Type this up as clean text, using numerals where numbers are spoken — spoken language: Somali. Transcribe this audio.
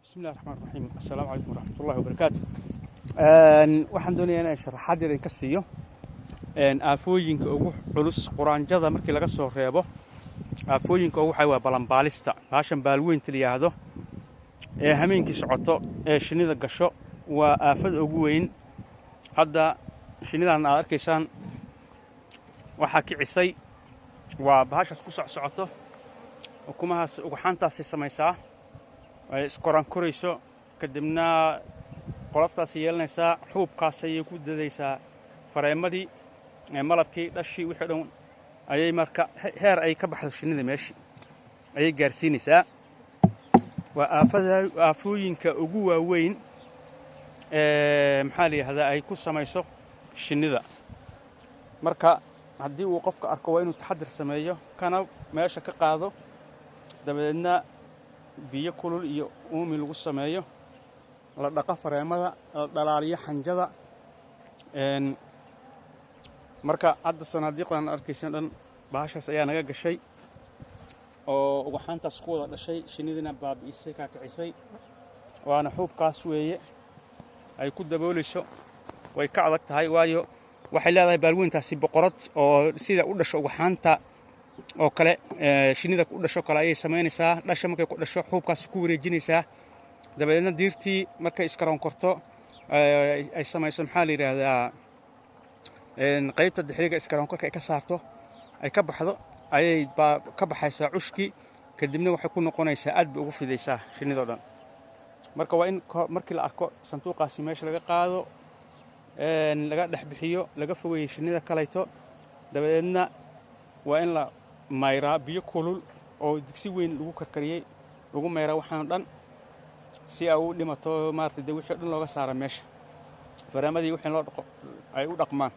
Bismillahi raxmaan raxiim. Assalaamu calaykum waraxmatullahi wabarakaatu. Waxaan doonayaa inaan sharaxaad yar idinka siiyo aafooyinka ugu culus quraanjada markii laga soo reebo. Aafooyinka ugu waxaa waa balanbaalista, baashan baalweynta la yidhaahdo ee hameenkii socoto ee shinnida gasho, waa aafada ugu weyn. Hadda shinnidan aad arkaysaan waxaa kicisay waa bahashaas ku soc socoto. Ukumahaas ugxaantaasay samaysaa, ay iskorankorayso, kadibna qoloftaasay yeelanaysaa, xuubkaas ayay ku dadaysaa fareemadii, malabkii, dhashii, wixii dhan ayay marka heer ay ka baxdo shinnida meeshii ayay gaarsiinaysaa. Waa aafada aafooyinka ugu waaweyn ee, maxaa la yidhahdaa, ay ku samayso shinnida. Marka haddii uu qofka arko, waa inuu taxadir sameeyo, kana meesha ka qaado, dabadeedna biyo kulul iyo uumi lagu sameeyo, la dhaqo fareemada, la dhalaaliyo xanjada. Marka hadda sanaadiiqdan arkaysan dhan bahashaas ayaa naga gashay oo ugaxaantaas ku wada dhashay, shinnidina baabi'isay, kaakicisay. Waana xuubkaas weeye ay ku daboolayso. Way ka adag tahay, waayo waxay leedahay baalweyntaasi boqorad oo sida u dhasho ugaxaanta oo kale, shinnida u dhasho kale ayay samaynaysaa. Dhasha markay ku dhasho, xuubkaasi ku wareejinaysaa, dabadeedna diirtii markay iskaroonkorto ay samayso, maxaa la yidhaahdaa, qaybta dixiriga iskaroonkorka ay ka saarto, ay ka baxdo, ayay baa ka baxaysaa cushkii. Kadibna waxay ku noqonaysaa, aad bay ugu fidaysaa shinnidoo dhan. Marka waa in markii la arko sanduuqaasi meesha laga qaado, laga dhex bixiyo, laga fogeeyo shinnida kalayto. Dabadeedna waa in la mayraa, biyo kulul oo digsi weyn lagu karkariyey lagu mayraa waxaan dhan, si ay u dhimato, maarata, dee wixii o dhan looga saara meesha, fareemadii wixii loo dhaqo ay u dhaqmaan.